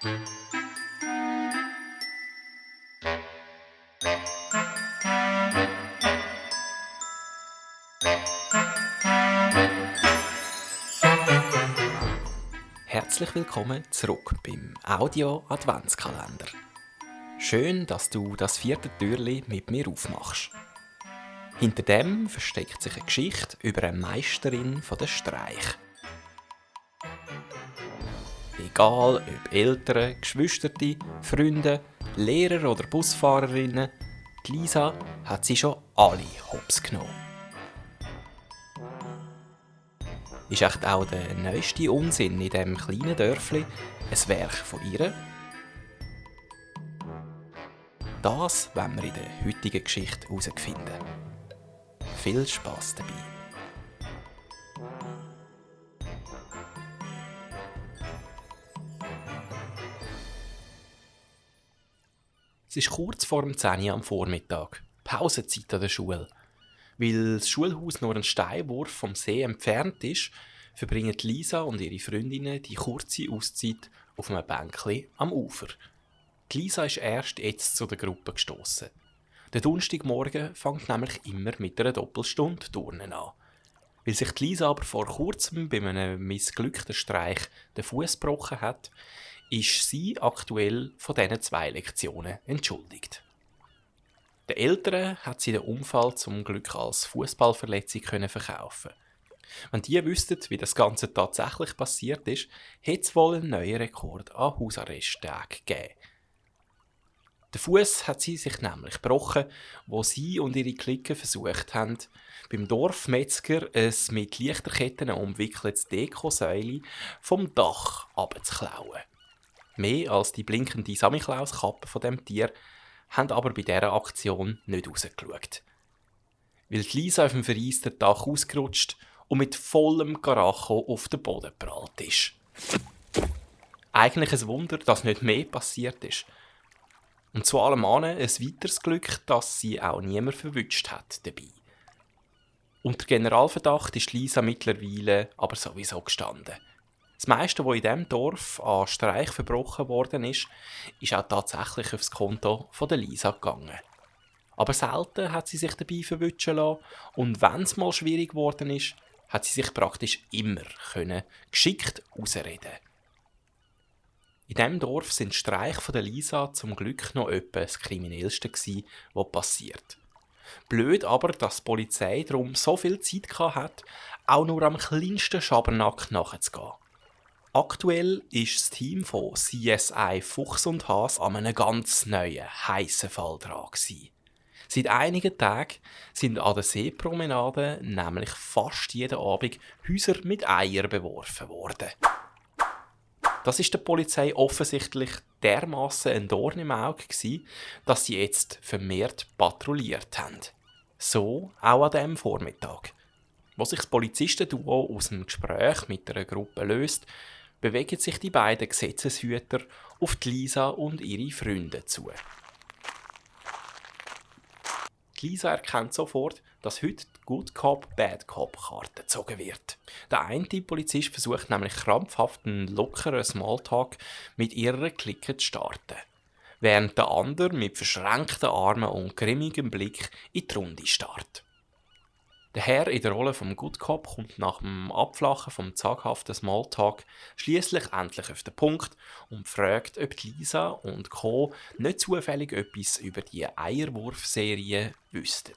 Herzlich willkommen zurück beim Audio-Adventskalender. Schön, dass du das 4. Türchen mit mir aufmachst. Hinter dem versteckt sich eine Geschichte über eine Meisterin der Streich. Egal ob Eltern, Geschwister, Freunde, Lehrer oder Busfahrerinnen, die Lisa hat sie schon alle hops genommen. Ist echt auch der neueste Unsinn in diesem kleinen Dörfli ein Werk von ihr? Das wollen wir in der heutigen Geschichte herausfinden. Viel Spass dabei! Es ist kurz vor dem 10 Uhr am Vormittag, Pausenzeit an der Schule. Weil das Schulhaus nur einen Steinwurf vom See entfernt ist, verbringen Lisa und ihre Freundinnen die kurze Auszeit auf einem Bänkli am Ufer. Die Lisa ist erst jetzt zu der Gruppe gestossen. Der Donnerstagmorgen fängt nämlich immer mit einer Doppelstunde Turnen an. Weil sich die Lisa aber vor kurzem bei einem missglückten Streich den Fuß gebrochen hat, ist sie aktuell von diesen 2 Lektionen entschuldigt. Den Eltern hat sie den Unfall zum Glück als Fußballverletzung verkaufen. Wenn die wüssten, wie das Ganze tatsächlich passiert ist, hätte es wohl einen neuen Rekord an Hausarresttagen gegeben. Den Fuß hat sie sich nämlich gebrochen, wo sie und ihre Clique versucht haben, beim Dorfmetzger ein mit Lichterketten umwickeltes Dekosäule vom Dach abzuklauen. Mehr als die blinkende Samichlaus-Kappe von dem Tier haben aber bei dieser Aktion nicht rausgeschaut. Weil die Lisa auf dem vereisten Dach ausgerutscht und mit vollem Karacho auf den Boden geprallt ist. Eigentlich ein Wunder, dass nicht mehr passiert ist. Und zu allem anderen ein weiteres Glück, dass sie auch niemand verwünscht hat dabei. Unter Generalverdacht ist Lisa mittlerweile aber sowieso gestanden. Das meiste, was in diesem Dorf an Streich verbrochen worden ist auch tatsächlich aufs Konto von der Lisa gegangen. Aber selten hat sie sich dabei verwutschen lassen und wenn es mal schwierig geworden ist, hat sie sich praktisch immer geschickt rausreden. In diesem Dorf sind die Streiche von der Lisa zum Glück noch etwa das Kriminellste gewesen, was passiert. Blöd aber, dass die Polizei darum so viel Zeit hatte, auch nur am kleinsten Schabernack nachzugehen. Aktuell ist das Team von CSI Fuchs und Has an einem ganz neuen, heissen Fall dran gewesen. Seit einigen Tagen sind an der Seepromenade nämlich fast jeden Abend Häuser mit Eiern beworfen worden. Das ist der Polizei offensichtlich dermassen ein Dorn im Auge gewesen, dass sie jetzt vermehrt patrouilliert haben. So auch an diesem Vormittag. Wo sich das Polizistenduo aus dem Gespräch mit einer Gruppe löst, bewegen sich die beiden Gesetzeshüter auf die Lisa und ihre Freunde zu. Die Lisa erkennt sofort, dass heute die Good Cop, Bad Cop Karte gezogen wird. Der eine Polizist versucht nämlich krampfhaft einen lockeren Smalltalk mit ihrer Clique zu starten, während der andere mit verschränkten Armen und grimmigem Blick in die Runde starrt. Der Herr in der Rolle vom Good Cop kommt nach dem Abflachen vom zaghaften Smalltalk schliesslich endlich auf den Punkt und fragt, ob die Lisa und Co. nicht zufällig etwas über die Eierwurfserie wüssten.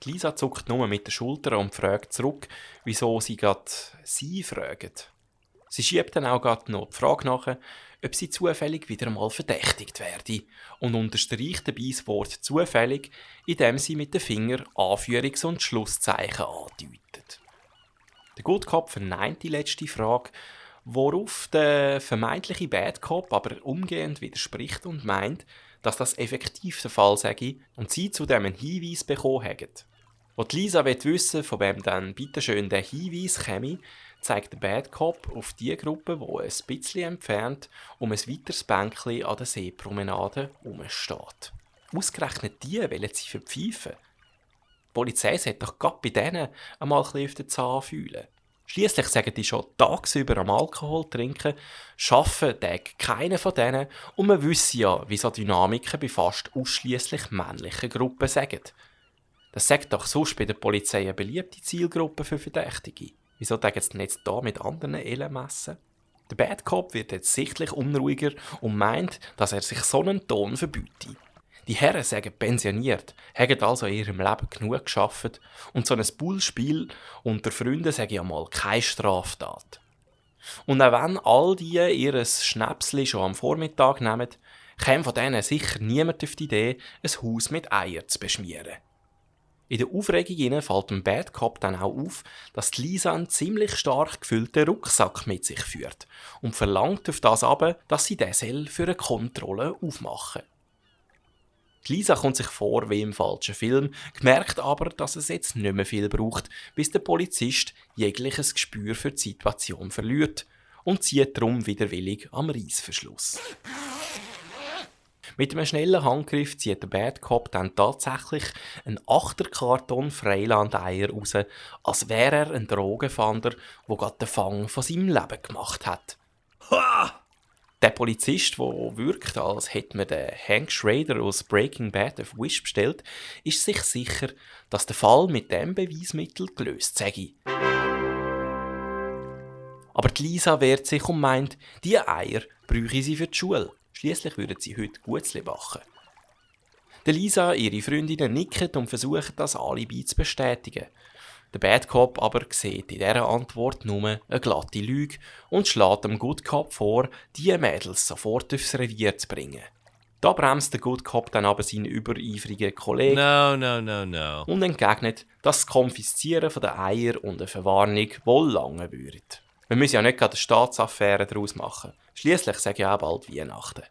Die Lisa zuckt nur mit den Schultern und fragt zurück, wieso sie gerade sie fragen. Sie schiebt dann auch gerade noch die Frage nach, ob sie zufällig wieder einmal verdächtigt werde und unterstreicht dabei das Wort «zufällig», indem sie mit dem Finger Anführungs- und Schlusszeichen andeutet. Der Good Cop verneint die letzte Frage, worauf der vermeintliche Bad Cop aber umgehend widerspricht und meint, dass das effektiv der Fall sei und sie zudem einen Hinweis bekommen haben. Als Lisa wissen will, von wem dann bitteschön der Hinweis käme, zeigt der Bad Cop auf die Gruppe, die ein bisschen entfernt um ein weiteres Bänkchen an der Seepromenade herumsteht. Ausgerechnet die wollen sie verpfeifen. Die Polizei sollte doch gerade bei denen einmal ein bisschen auf den Zahn fühlen. Schliesslich sagen die schon tagsüber am Alkohol trinken, arbeiten Tag keiner von denen und man wisse ja, wie so Dynamiken bei fast ausschliesslich männlichen Gruppen sagen. Das sagt doch sonst bei der Polizei eine beliebte Zielgruppe für Verdächtige. Wieso sagen sie denn jetzt da mit anderen Elen messen? Der Bad Cop wird jetzt sichtlich unruhiger und meint, dass er sich so einen Ton verbietet. Die Herren sagen pensioniert, haben also in ihrem Leben genug geschafft und so ein Bullspiel unter Freunden sage ich einmal keine Straftat. Und auch wenn all die ihr Schnäpsli schon am Vormittag nehmen, käme von denen sicher niemand auf die Idee, ein Haus mit Eiern zu beschmieren. In der Aufregung fällt dem Bad Cop dann auch auf, dass die Lisa einen ziemlich stark gefüllten Rucksack mit sich führt und verlangt auf das aber, dass sie den für eine Kontrolle aufmachen soll. Die Lisa kommt sich vor wie im falschen Film, merkt aber, dass es jetzt nicht mehr viel braucht, bis der Polizist jegliches Gespür für die Situation verliert und zieht darum widerwillig am Reissverschluss. Mit einem schnellen Handgriff zieht der Bad Cop dann tatsächlich einen Achterkarton Freilandeier raus, als wäre er ein Drogenfahnder, der gerade den Fang von seinem Leben gemacht hat. Ha! Der Polizist, der wirkt, als hätte man den Hank Schrader aus Breaking Bad auf Wish bestellt, ist sich sicher, dass der Fall mit dem Beweismittel gelöst sei. Aber die Lisa wehrt sich und meint, die Eier bräuchte sie für die Schule. Schliesslich würden sie heute Gutzli backen. Der Lisa, ihre Freundinnen nicken und versuchen, das Alibi zu bestätigen. Der Bad Cop aber sieht in dieser Antwort nur eine glatte Lüge und schlägt dem Good Cop vor, die Mädels sofort aufs Revier zu bringen. Da bremst der Good Cop dann aber seinen übereifrigen Kollegen No. und entgegnet, dass das Konfiszieren der Eier und eine Verwarnung wohl lange würde. Wir müssen ja nicht gerade eine Staatsaffäre daraus machen. Schliesslich sage ich auch bald Weihnachten.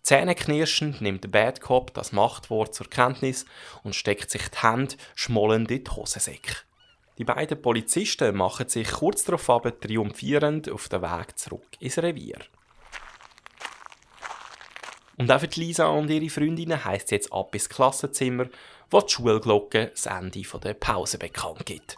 Zähneknirschend nimmt der Bad Cop das Machtwort zur Kenntnis und steckt sich die Hände schmollend in die Hosensäcke. Die beiden Polizisten machen sich kurz darauf triumphierend auf den Weg zurück ins Revier. Und auch für die Lisa und ihre Freundinnen heisst es jetzt ab ins Klassenzimmer, wo die Schulglocke das Ende der Pause bekannt gibt.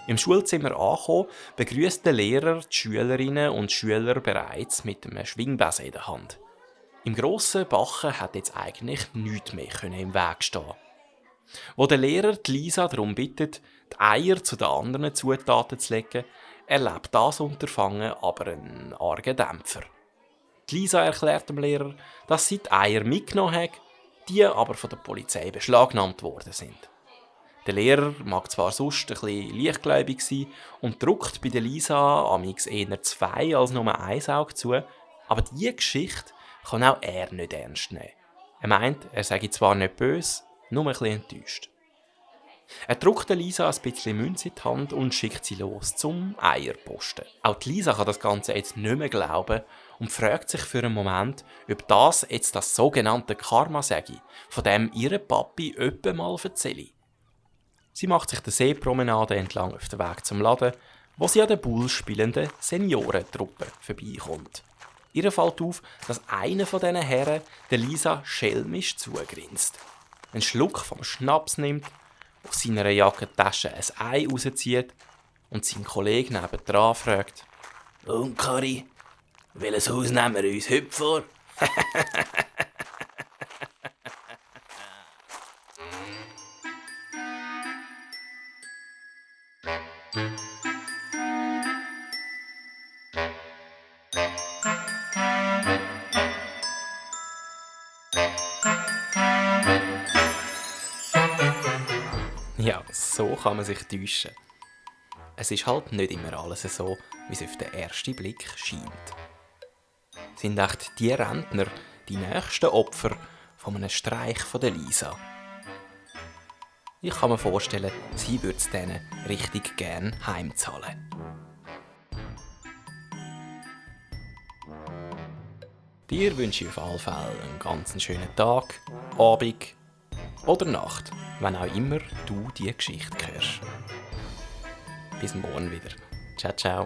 Im Schulzimmer angekommen, begrüßt der Lehrer die Schülerinnen und Schüler bereits mit einem Schwingbesen in der Hand. Im grossen Bachen hat jetzt eigentlich nichts mehr im Weg stehen. Wo der Lehrer die Lisa darum bittet, die Eier zu den anderen Zutaten zu legen, erlebt das Unterfangen aber einen argen Dämpfer. Die Lisa erklärt dem Lehrer, dass sie die Eier mitgenommen hat, die aber von der Polizei beschlagnahmt worden sind. Der Lehrer mag zwar sonst ein bisschen leichtgläubig sein und drückt bei der Lisa amigs eher 2 als nur 1 Auge zu, aber diese Geschichte kann auch er nicht ernst nehmen. Er meint, er sei zwar nicht böse, nur ein bisschen enttäuscht. Er drückt der Lisa ein bisschen Münze in die Hand und schickt sie los zum Eierposten. Auch die Lisa kann das Ganze jetzt nicht mehr glauben und fragt sich für einen Moment, ob das jetzt das sogenannte Karma sei, von dem ihre Papi öppe mal erzähle. Sie macht sich der Seepromenade entlang auf den Weg zum Laden, wo sie an der Bull spielenden Seniorentruppe vorbeikommt. Ihr fällt auf, dass einer von diesen Herren der Lisa schelmisch zugrinst. Einen Schluck vom Schnaps nimmt, aus seiner Jackentasche ein Ei rauszieht und seinen Kollegen nebendran fragt: «Und Kari, welches Haus nehmen wir uns heute vor?» Ja, so kann man sich täuschen. Es ist halt nicht immer alles so, wie es auf den ersten Blick scheint. Sind echt die Rentner die nächsten Opfer von einem Streich von der Lisa? Ich kann mir vorstellen, sie würde es denen richtig gern heimzahlen. Dir wünsche ich auf alle Fälle einen ganz schönen Tag, Abend oder Nacht, wenn auch immer du diese Geschichte hörst. Bis morgen wieder. Ciao, ciao.